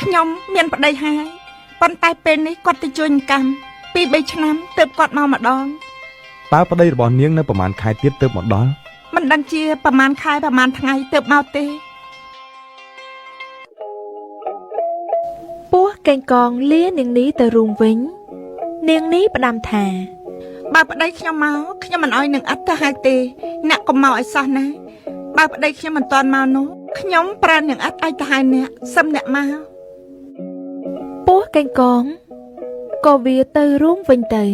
ខ្ញុំមានប្តីហើយប៉ុន្តែពេលនេះគាត់ទៅជួយកម្មពី3ឆ្នាំទើបគាត់មកម្ដង តើប្តីរបស់នាងនៅប្រហែលខែទៀតទើបមកដល់ មិនដឹងជាប្រហែលខែប្រហែលថ្ងៃទើបមកទេ ពស់កេងកងលានាងនេះទៅរូងវិញ នាងនេះផ្ដាំថា បើប្តីខ្ញុំមកខ្ញុំមិនអោយនឹងអត់ទៅហើយទេអ្នកកុំមកឲ្យសោះណាបើប្តីខ្ញុំមិនទាន់មកនោះខ្ញុំប្រើនឹងអត់ឲ្យទៅហើយអ្នកសឹមអ្នកមក ពស់កេងកងក៏វាទៅរូងវិញទៅ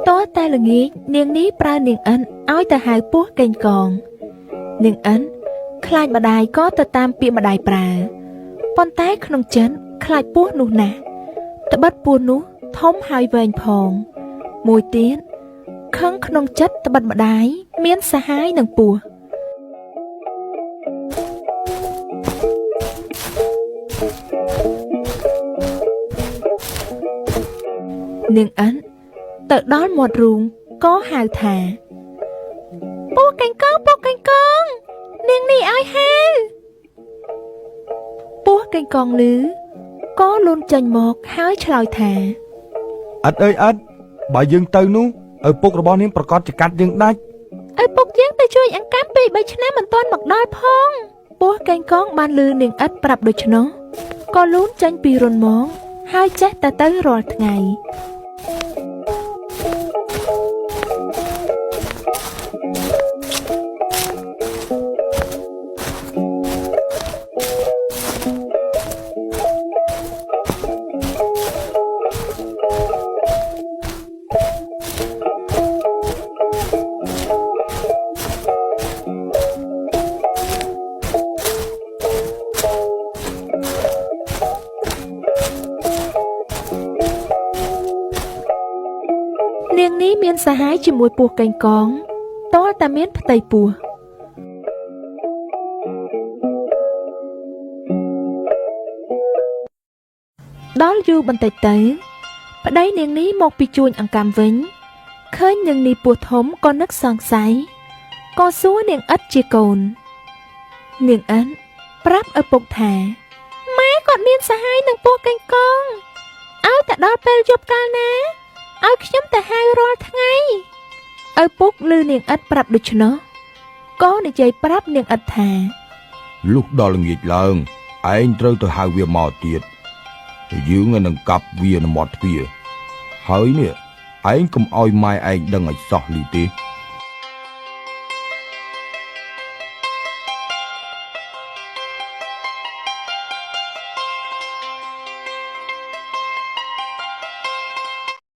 តោះតែល្ងាចនាងនេះប្រើនាងអិនឲ្យទៅហៅពស់កេងកង នាងអិនខ្លាចម្ដាយក៏ទៅតាមពាក្យម្ដាយប្រើប៉ុន្តែក្នុងចិត្តខ្លាចពស់នោះណាស់ត្បិតពស់នោះធំហើយវែងផង មួយទៀតខឹងក្នុងចិត្តត្បិតម្ដាយមានសហាយនឹងពស់ នាងអិនទៅដល់មាត់រូងក៏ហៅថាពស់កេងកងពស់កេងកង នាងនេះឲ្យហៅពស់កេងកងលឺក៏លូនចេញមកហើយឆ្លើយថា ឥតអើយឥតបើយើងទៅនោះឪពុករបស់នាងប្រកាសជាកាត់យើងដាច់ ឪពុកយើងទៅជួយអង្កាំពី3ឆ្នាំមិនទាន់មកដល់ផងពស់កេងកងបានលឺនាងឥតប្រាប់ដូច្នោះក៏លូនចេញពីរុនមកហើយចេះតែទៅរាល់ថ្ងៃ នាងនេះមានសហាយជាមួយពស់កេងកងតលតែមានផ្ទៃពោះដល់យូរបន្តិចទៅ ប្តីនាងនេះមកពីជួញអង្កាំវិញឃើញនាងនេះពោះធំក៏នឹកសង្ស័យក៏សួរនាងឥតជាកូន នាងឥតប្រាប់ឪពុកថាម៉ែគាត់មានសហាយនឹងពស់កេងកងឲ្យតែដល់ពេលយប់កាលណា ឲ្យខ្ញុំទៅហៅរាល់ថ្ងៃឪពុកឮនាងឥតប្រាប់ដូច្នោះក៏និយាយប្រាប់នាងឥតថា លុះដល់ល្ងាចឡើងឯងត្រូវទៅហៅវាមកទៀតយើងនឹងកាប់វានៅមាត់ទ្វារហើយនេះឯងកុំឲ្យម៉ែឯងដឹងឲ្យសោះលីទេ